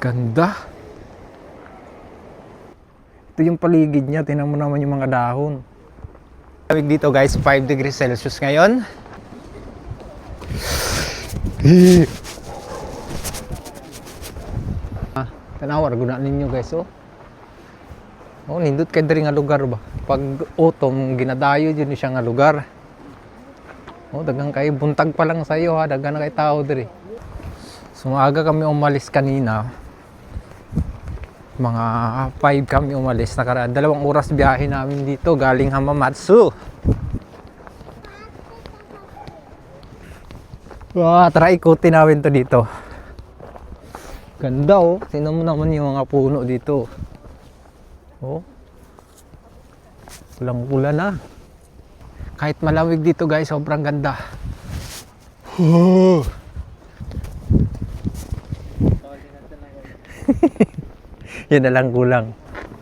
Ganda. Ito yung paligid niya. Tingnan mo naman yung mga dahon. Lamig dito guys, 5 degrees Celsius ngayon. Tanawar, gunaan ninyo guys, oh. Oh, nindot kay diri nga lugar ba. Pag autumn, ginadayo yun siya nga lugar. Oh, dagang kay buntag pa lang sa iyo ha, dagang na kay tao diri. So, maaga kami umalis kanina. Mga 5 kami umalis. 2 oras biyahe namin dito galing Hamamatsu. Wow, tara ikutin namin to dito. Ganda oh. Tingnan mo naman yung mga puno dito. Oh. Ulang-ulan na. Kahit malamig dito guys, sobrang ganda. Yan na lang kulang.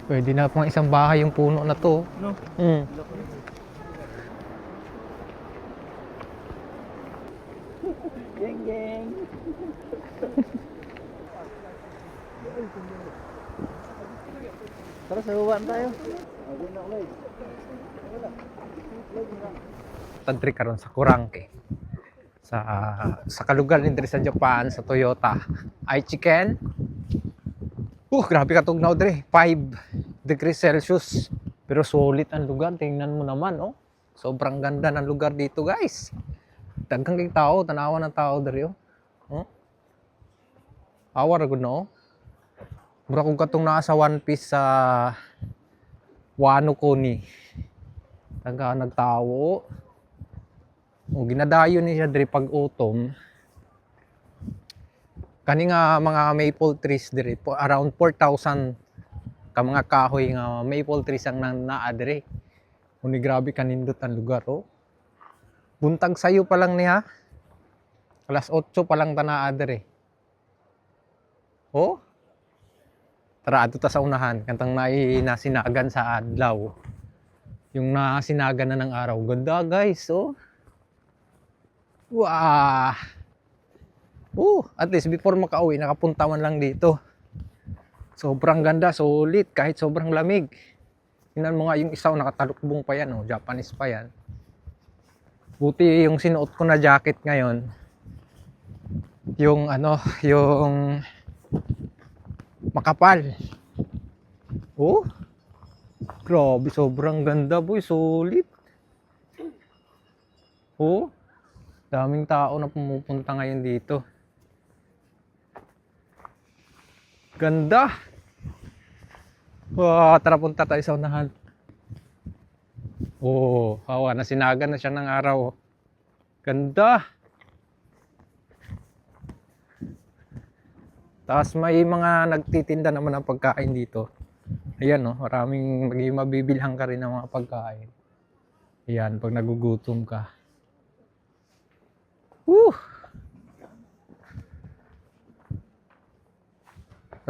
Pwede na pang isang bahay yung puno na to. No? Geng geng. Tara sa uwan tayo. Tantri karon sa Kurangke. Sa kalugar ni diri sa Japan, sa Toyota. Aichiken. Grabe ka tugnaw dre. 5 degrees Celsius. Pero sulit ang lugar. Tingnan mo naman, oh. Sobrang ganda ng lugar dito, guys. Daghang kay tao, tanawa ng tao dre, oh. Oh. Awar gud no. Mura kung katong naa sa One Piece sa Wano Kuni. Taga nagtawo. O ginadayo ni siya diri pag autumn. Kani nga mga maple trees diri po around 4,000 ka mga kahoy nga maple trees ang naa diri. Uni grabe kanindot ang lugar oh. Buntag sayo pa lang niya. Alas 8 pa lang tanaa diri. Oh. Tara ato ta sa unahan kantang nasinagan sa adlaw. Yung nasinagan na ng araw. Ganda guys, oh. Wow. At least before makauwi, nakapunta man lang dito. Sobrang ganda, solid, kahit sobrang lamig. Tingnan mo nga yung isaw nakatalukbong pa yan, oh. Japanese pa yan. Buti yung sinuot ko na jacket ngayon. Yung yung makapal. Oh. Grabe, sobrang ganda boy, solid. Oh. Daming tao na pumupunta ngayon dito. Ganda. Wow, tara punta tayo sa unahan. Oh, hawa, nasinagan na siya ng araw. Ganda. Tapos may mga nagtitinda naman ng pagkain dito. Ayan, no, maraming mabibilhan ka rin ng mga pagkain. Ayan, pag nagugutom ka.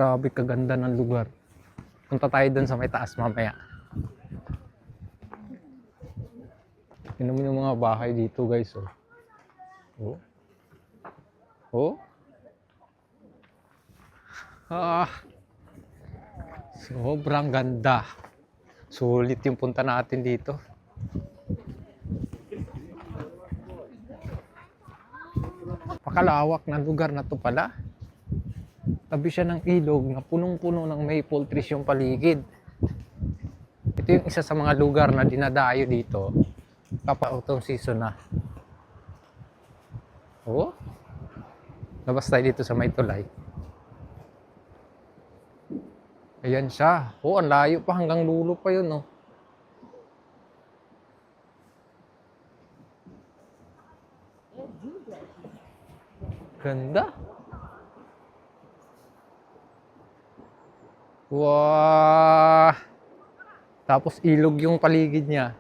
Grabe kaganda ng lugar. Punta tayo dun sa may taas mamaya. Tingnan mo yung mga bahay dito guys. Oh. Oh. Sobrang ganda. Sulit yung punta natin dito. Pakalawak na lugar na to pala. Tabi siya ng ilog na punong-puno ng maple trees yung paligid. Ito yung isa sa mga lugar na dinadayo dito kapag autumn season na. Oh. Labas tayo dito sa may tulay. Ayan siya. Oh, ang layo pa hanggang dulo pa yun, oh. Ganda. Wow! Tapos ilog yung paligid niya.